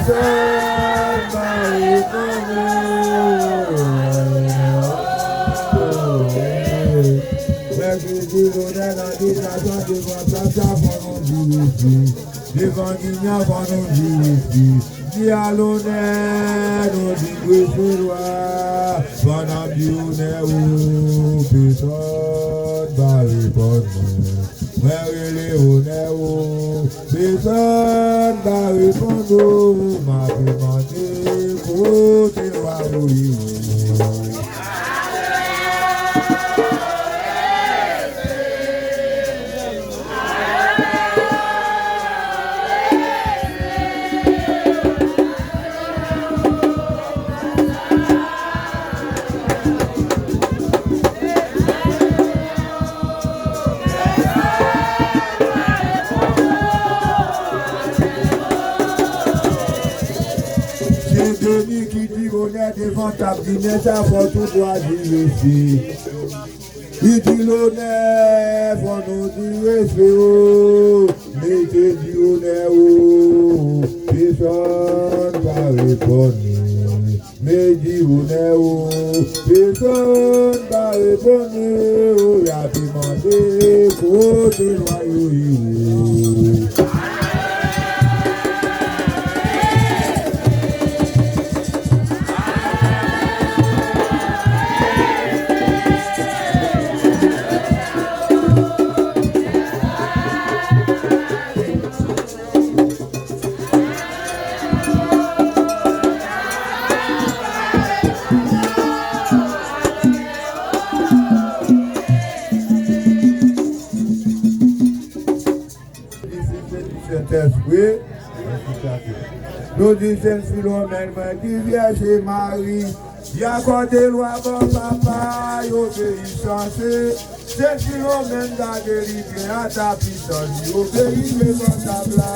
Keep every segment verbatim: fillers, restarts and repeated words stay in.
Sèl mari fò nou. Mèkredi lonè nan diktatwa devan plas la fò nou di resi. Devan gignan fò nou di resi. Di a lonè nou di resi lwa. Pandan m di onè ou, pèsòn pa reponn mwen. Mwen rele onè ou, pèsòn pa reponn ou, m ape mande kote lwa yo ye. Se Deni ki di onè devan tab, di nèg sa fò tout lwa di resi. Li di lonè fò nou di resi o, mete di onè o, pèsòn pa reponn. Men di onè o, pèsòn pa reponn o, y ape mande kote lwa yo ye o. Di Fis e di Sentespri. Nou di Sent Filomèn, mwen di Vyèj Mari, li akòde lwa ban papa y obeyisans. Sent Filomèn gade li byen, a ta pisans li obeyi devan tab la.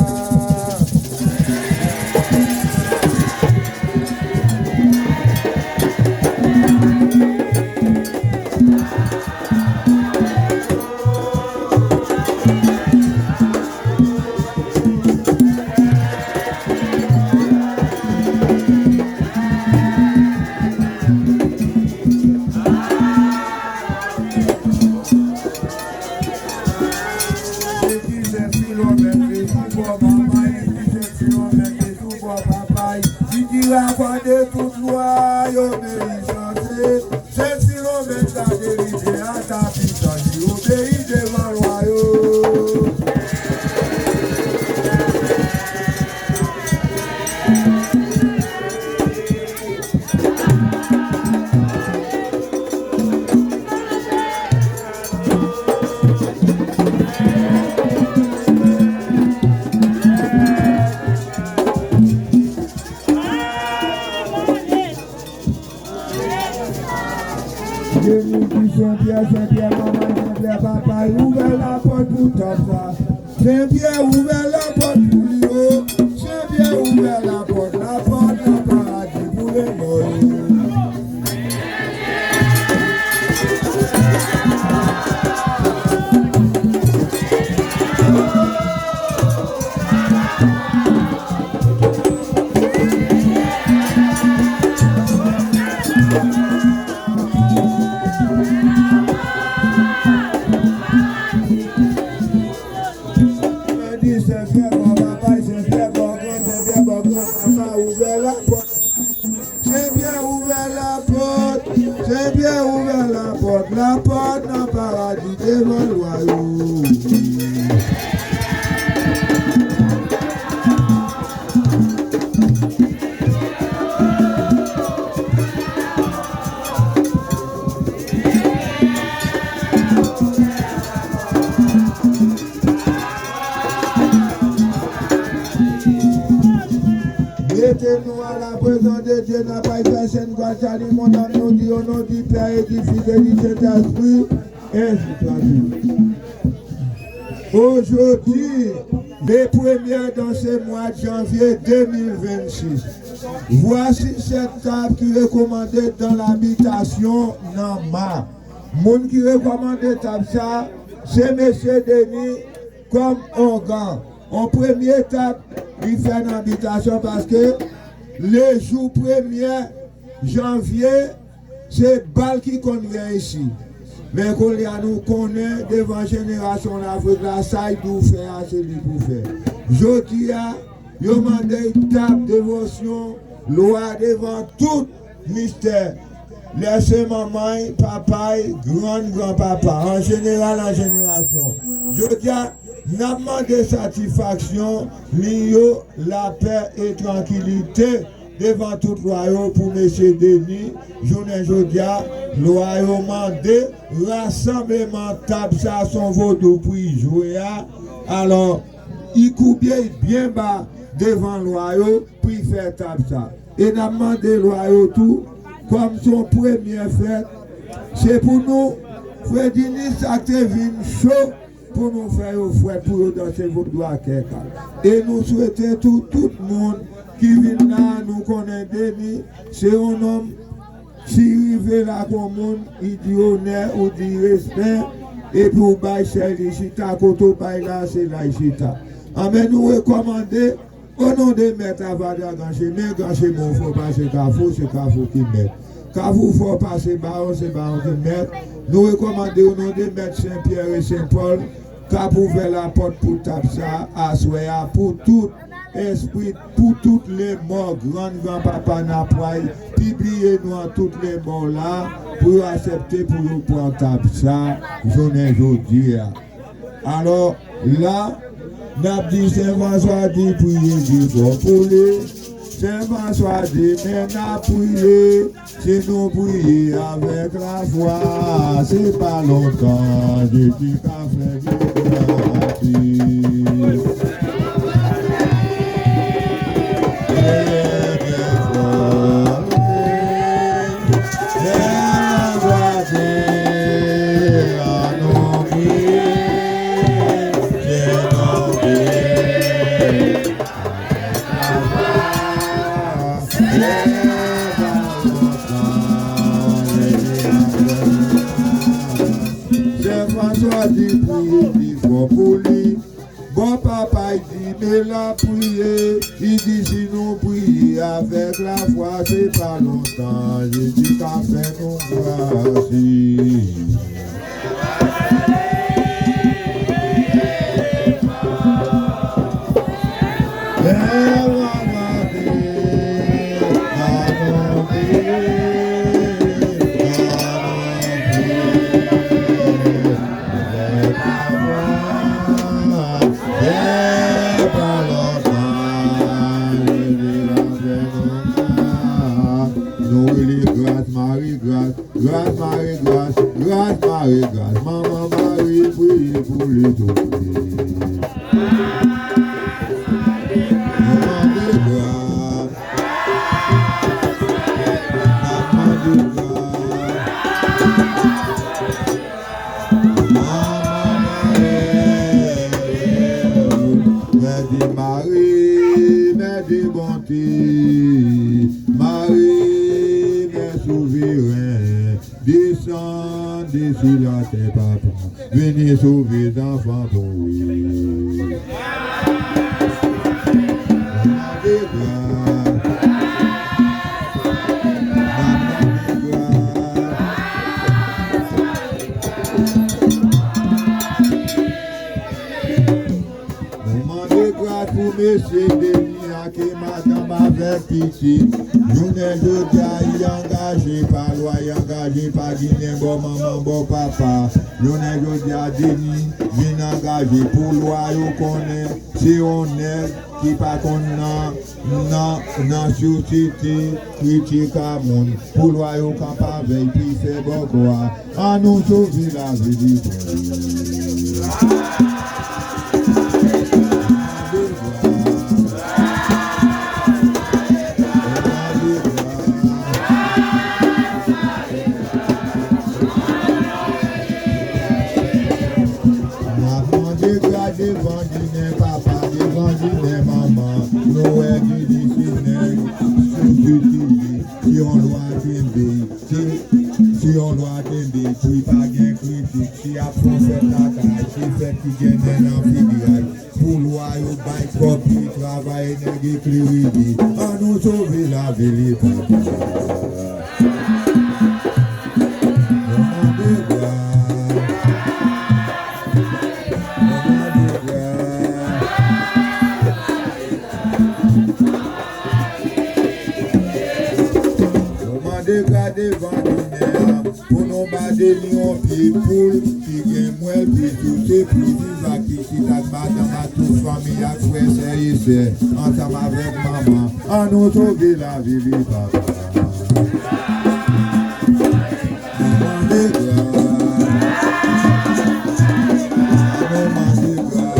Li di Sent Filomèn te sou bò papa y, li di Sent Filomèn te sou bò papa y. Li di akòde tout lwa y obeyisans. Sent Filomèn gade li byen, a ta pisans li obeyi devan lwa yo. Deni di Sen Pyè, Sen Pyè manman, Sen Pyè papa, ouvè lapòt pou tab sa. Sen Pyè ouvè lapòt pou li o. Sen Pyè ouvè lapòt, lapòt nan paradi pou lemò yo. Di Sen Pyè bò papa y, Sen Pyè bò gran, Sen Pyè bò gran papa, ouvè lapòt. Sen Pyè ouvè lapòt, Sen Pyè ouvè lapòt, lapòt nan paradi devan lwa yo. Mete nou a la prezans de Dye, n ap al fè Sent Gwadjali montan nou di o non di Pè e di Fis e di Sentespri. Ensi swa-t-il. Aujourd'hui, le premier dans ce mois de janvier deux mille vingt-six, voici cette table qui recommandait dans l'habitation Nanma. Moun ki rekòmande tab sa, se mesye Deni kòm ongan. On premye tab, Li fè nan bitasyon paske lejou premye janvye, se bal ki konn gen isi. Men kounye a nou konnen devan jenerasyon Lafrik la, sa y di w fè a, se li pou fè. Jodi a, yo mande y tap devosyon lwa devan tout mistè. Lè se manman y, papa y, grann granpapa, an jeneral, an jenerasyon. Jodi a, n ap mande satifaksyon li yo, lapè e trankilite devan tout lwa yo pou mesye Denis. Jounen jodi a, lwa yo mande rasanbleman tab sa, se yon vodou pou y jwe a. Alò, y koube y byen ba devan lwa yo pou y fè tab sa. E n ap mande lwa yo tou, kòm se yon premye fèt, se pou nou, Fredinis sa k te vin cho pou nou fè yo fwèt pou yo danse vodou a kèk a. E nou swete tou, tout moun ki vin la, nou konnen Denis se yon nonm, si rive la kon moun, li di onè, ou di respè, epi ou bay chè li chita, kote ou bay la, se la y chita. Anben, nou rekòmande, o non de mèt Avada Granchemen, Granchemen ou fè w pase Kafou, se Kafou ki mèt. Kafou fè w pase Bawon, se Bawon ki mèt. Nou rekòmande o non de mèt Sen Pyè e Sen Pòl, k ap ouvè lapòt pou tab sa aswè a pou tout espri, pou tout lemò, grann granpapa n ap pway pibliye nou an tout lemò la, pou yo aksepte pou yo pran tab sa jounen jodi a. Alò, la, n ap di Sen Franswa di priye di fò pou li. Sen Franswa di men n ap priye. Si nou priye avèk lafwa, se pa lontan Jezi ka fè nou gras. Leve fò, leve angaje, an nou priye, se nou priye. Sen Franswa di priye pi fò pou li. Bon papa y di men l ap priye. Li di si nou priye avèk lafwa, se pa lontan Jezi ka fè nou gras. Nou rele gras, mare gras. Gras mare gras, gras mare gras, manman Mari priye pou li tou. Manman de gras, manman de gras, manman Mari, mèdi Mari, mèdi bonte, Mari, mè souveren. Desann desi latè, papa. Vini sove zanfan pou ou. N ap mande gras. N ap mande gras. Nou mande gras pou mesye Denis ak madanm avèk pitit. Jounen jodi a, y angaje pa lwa, y angaje pa Ginen bò manman, bò papa. Jounen jodi a, Denis vin angaje pou lwa yo konnen se yon nèg ki pa konn nan, nan, nan sosyete kritik a moun. Pou lwa yo kanpe avè l, pou l fè bòkò a. An nou sove lavi li pou li. N ap mande gras devan Ginen papa, devan Ginen manman. Nou wè Ginen se nèg sou piti li. Si yon lwa kenbe, si, si yon lwa kenbe, pou pa gen kritik, si y ap fè fèt lakay, se fèt ki gen nen nan figi a, pou lwa yo bay kòb li Travay nèg eklere di, ann nou sove lavi li papa. Mande gras. Mande gras. Yo mande gras devan tonè a, pou nou ba de li yon pye poul ki gen mwèl, plis douse, plis viv ak pitit ak madanm ak tout fanmi ak frè, sè e sè, ansanm avèk manman. Ann nou sove lavi li papa. Mande gras. Ann nou mande gras.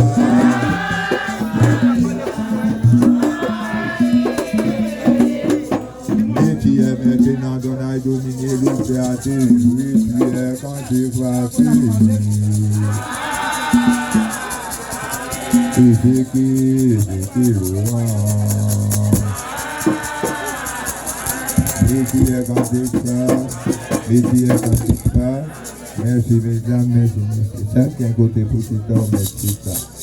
Metye mete nan donnay domine lou fè a te jwi fiyè kante fasi. Ezeke, ezeke lwa. Metye kante sa, metye kante sa. Mèsi medam, mèsi mesye. Sa gen kote pou ti tò mèt ti sa.